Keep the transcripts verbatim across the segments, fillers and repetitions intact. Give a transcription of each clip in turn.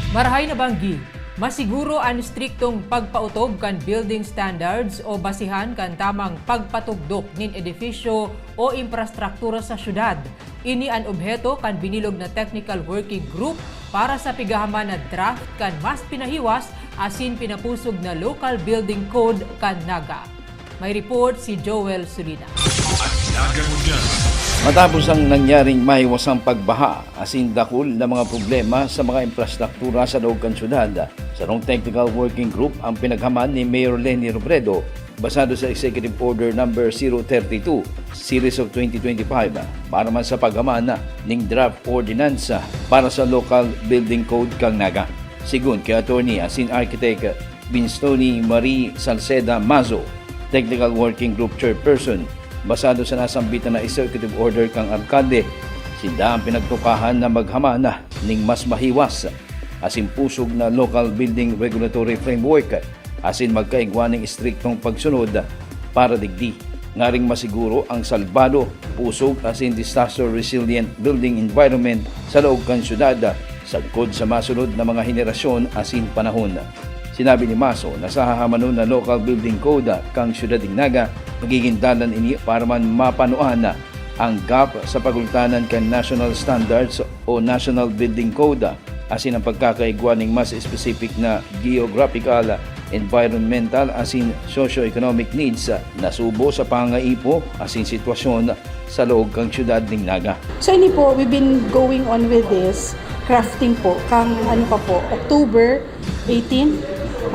Marahay na banggi, masiguro an striktong pagpaotob kan building standards o basihan kan tamang pagpatugdok nin edifisyo o infrastruktura sa syudad. Ini an obheto kan binilog na technical working group para sa pigahaman na draft kan mas pinahiwas asin pinapusog na local building code kan Naga. May report si Joel Sulina. Matapos ang nangyaring mahiwasang pagbaha asin dakul na mga problema sa mga infrastruktura sa loob kan syudad, sarong technical working group ang pinaghaman ni Mayor Leni Robredo basado sa Executive Order Number zero thirty-two, Series of twenty twenty-five, para man sa paghaman ning draft ordinance para sa Local Building Code kan Naga. Sigon ki Attorney asin Architect Binstoni Marie Salceda Mazo, Technical Working Group Chairperson, basado sa nasambitan na executive order kan alkalde, sinda an pinagtukahan na maghaman ning mas mahiwas asin pusog na local building regulatory framework asin magkaigwa ning estriktong pagsunod para digdi, ngaring masiguro ang salbado, pusog asin disaster resilient building environment sa laog kan syudad sagkod sa masunod na mga henerasyon asin panahon. Sinabi ni Mazo na sa hahamanon na Local Building Code kan Syudad nin Naga, magigin dalan ini para man mapanuan ang gap sa pagultanan kan National Standards o National Building Code asin ang pagkakaigwa ning mas specific na geographical, environmental asin socio-economic needs na subo sa pangaipo asin sitwasyon sa laog kan syudad nin Naga. So ini po, we've been going on with this crafting po kang ano pa po, October eighteen,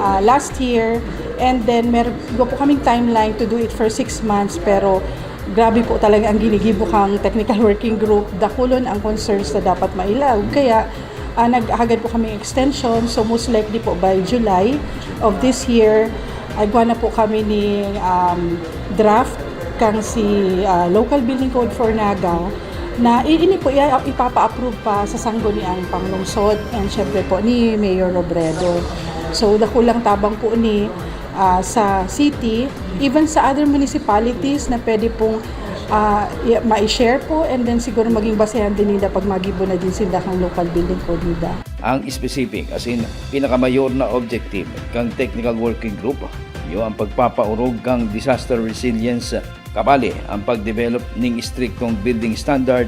ah, last year. And then mer igwa po kaming timeline to do it for six months, pero grabe po talaga ang ginigibo kang technical working group. Dakulon ang concerns na dapat mailaw. Kaya ah, naghagad po kami extension. So most likely po by July of this year, igwa na po kami ni um, draft kang si ah, Local Building Code for Naga na i- ini po i- ipapa-approve pa sa sangguniang panglungsod and syempre po ni Mayor Robredo. So dakulang tabang po ni ah, sa city, even sa other municipalities na pwede pong ah, i- ma-share po and then siguro maging basehan din nila pag magibo na din sila kang local building code nila. Ang specific asin pinakamayor na objective kang Technical Working Group iyo ang pagpapaorog kang disaster resilience, kabali ang pagdevelop ning estriktong building standard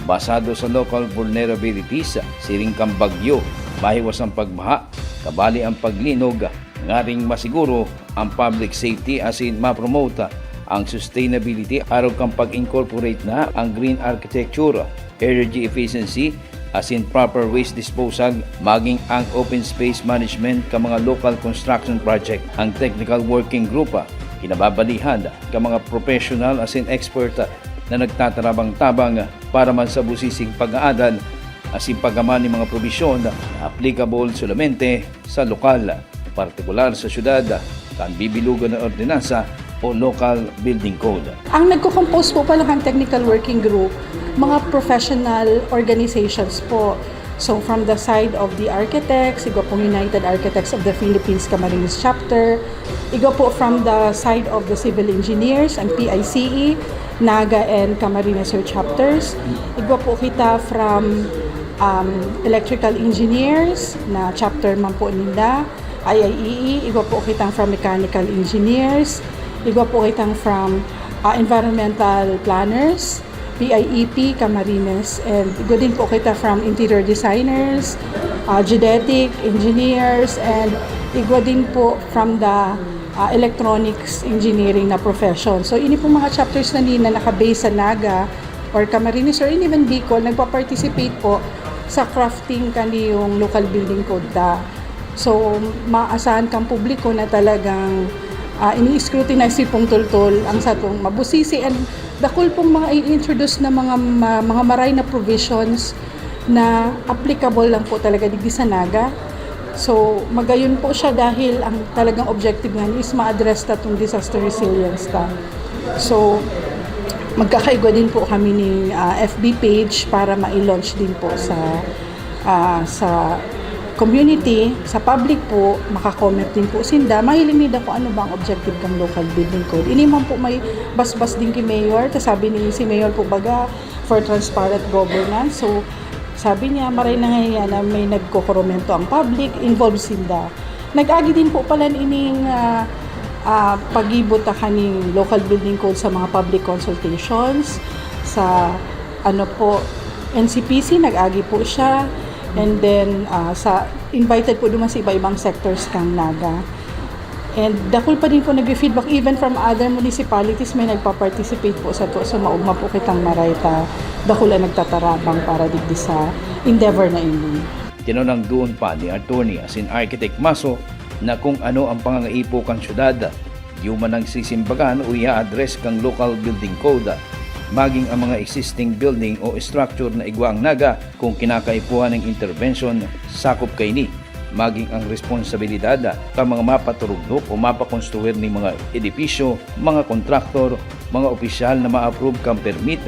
basado sa local vulnerabilities, siring kan bagyo, mahiwas ang pagbaha, kabali ang paglinog, ngaring masiguro ang public safety asin ma-promote ang sustainability arog kan pag-incorporate na ang green architecture, energy efficiency, asin proper waste disposal, maging ang open space management kan mga local construction project. Ang technical working group, kinababalihan kan mga professional asin expert na nagtatarabang-tabang para man sa busising pag-aadal asin paghaman nin mga probisyon na applicable solamente sa lokal, partikular sa syudad, kan bibilugan na ordinansa o local building code. Ang nagko-compose po pala kan technical working group, mga professional organizations po. So from the side of the architects, igwa pong United Architects of the Philippines Camarines Chapter, igwa po from the side of the civil engineers, ang P I C E, Naga and Camarines Sur chapters. Igwa po kita from um, electrical engineers na chapter man po ninda, I I E E, igwa po kitang from mechanical engineers, igwa po kitang from uh, environmental planners, P I E P, Camarines, and igwa din po kita from interior designers, uh, geodetic engineers, and igwa din po from the uh, electronics engineering na profession. So ini pong mga chapters na nina nakabase sa Naga or Camarines or even Bicol, nagpa-participate po sa crafting kaniyong local building code ta. So maasahan kang publiko na talagang uh, ini-scrutinize pong tultol ang satong mabusisi and dakul pong mga i-introduce na mga mga maray na provisions na applicable lang po talaga digdi sa Naga. So, magayon po siya dahil ang talagang objective nga is ma-address ta tong disaster resilience ta. So, magkakaigwa din po kami ni uh, F B page para ma-launch din po sa uh, sa community, sa public po, makakomment din po sinda. Mahiling nila kung ano ba ang objective ng local building code. Ini man po may basbas din kay Mayor. Kasabi ni si Mayor po baga for transparent governance. So, Sabi niya, maray na nga hiya na may nagkokoromento ang public, involved sinda. Nag-agi din po pala ining, ah, ah, paggibo ta kaning local building code sa mga public consultations, sa ano po, N C P C, nag-agi po siya. And then, ah, sa, invited po duman sa iba-ibang sectors kang Naga. And dakul pa din po nag-feedback, even from other municipalities, may nagpa-participate po sa to. So, maugma po kitang maray ta, dakul ang nagtatarabang para digdi sa endeavor na ini. Tinunang doon pa ni Attorney asin Architect Maso na kung ano ang pangangaipo kan syudad, di man nagsisimbagan o i-address kan local building code, maging ang mga existing building o structure na igwa ang Naga kung kinakaipuhan ng intervention, sakop kaini, maging ang responsabilidad kan mga mapaturugdok o mapakonstruir ning mga edipisyo, mga kontraktor, mga opisyal na ma-approve kan permit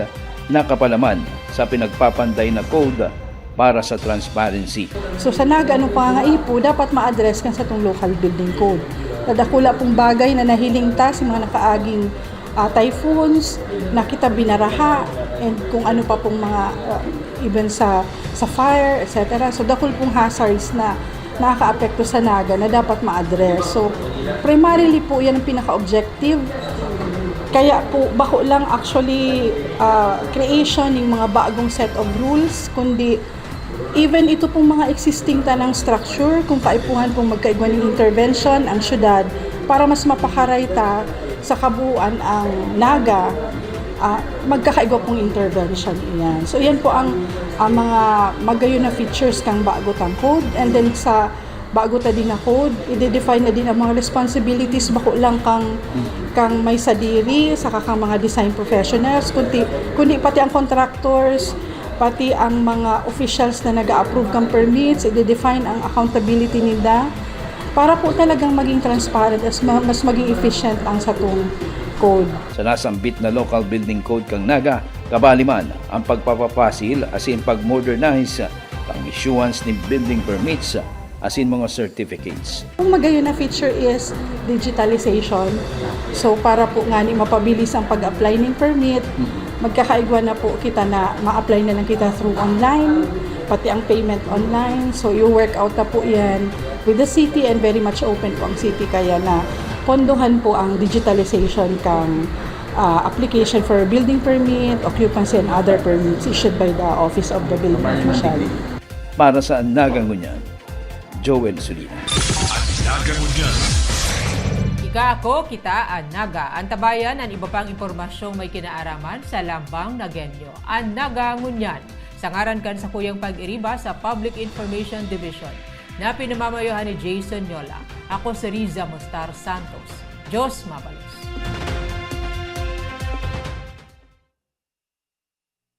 na kapalaman sa pinagpapanday na code para sa transparency. So, sa Naga, anong pangangaipo, dapat ma-address kan satong local building code. Nadakula pong bagay na nahiling ta sa mga nakaaging, ah, typhoons, na kita binaraha, and kung ano pa pong mga, ah, even sa, sa fire, et cetera. So, dakul pong hazards na nakakaapekto sa Naga na dapat ma-address. So, primarily po, yan ang pinaka-objective. Kaya po, bako lang actually, ah, creation ng mga bagong set of rules, kundi even ito pong mga existing tanang structure, kung kaipuhan pong magkaigwa ng intervention ang syudad para mas mapakaray ta sa kabuuan ang Naga, ah, magkakaigwa pong intervention iyan. So, iyan po ang, ang mga magayon na features kang bago tang code. And then sa bago ta din na code, i-define na din ang mga responsibilities, bako lang kang, kang may sadiri, saka kang mga design professionals, kundi, kundi pati ang contractors, pati ang mga officials na nag-a-approve kang permits, i-define ang accountability ninda para po talagang maging transparent at ma-, mas maging efficient ang satong code. Sa nasambit na local building code kang Naga, kabali man ang pagpapapasil asin pag-modernize, pang-issuance nin building permits asin mga certificates. Ang magayon na feature is digitalization. So, para po ngani mapabilis ang pag-apply ning permit, magkakaigwa na po kita na ma-apply na lang kita through online, pati ang payment online. So, i-work out na po yan with the city and very much open po ang city kaya na pondohan po ang digitalization kang, ah, application for building permit, occupancy, and other permits issued by the Office of the Building Official. Para sa Naga Ngunyan, Joel Sulina. An Naga Ngunyan. Ika, ako, kita, an Naga. Antabayan an iba pang impormasyong may kinaaraman sa Lambang Nagenyo. An Naga Ngunyan. Sa ngaran kan sakuyang pag-iriba sa Public Information Division, na pinamamayohan ni Jason Yola, ako si Riza Mustar Santos. Diyos mabalos.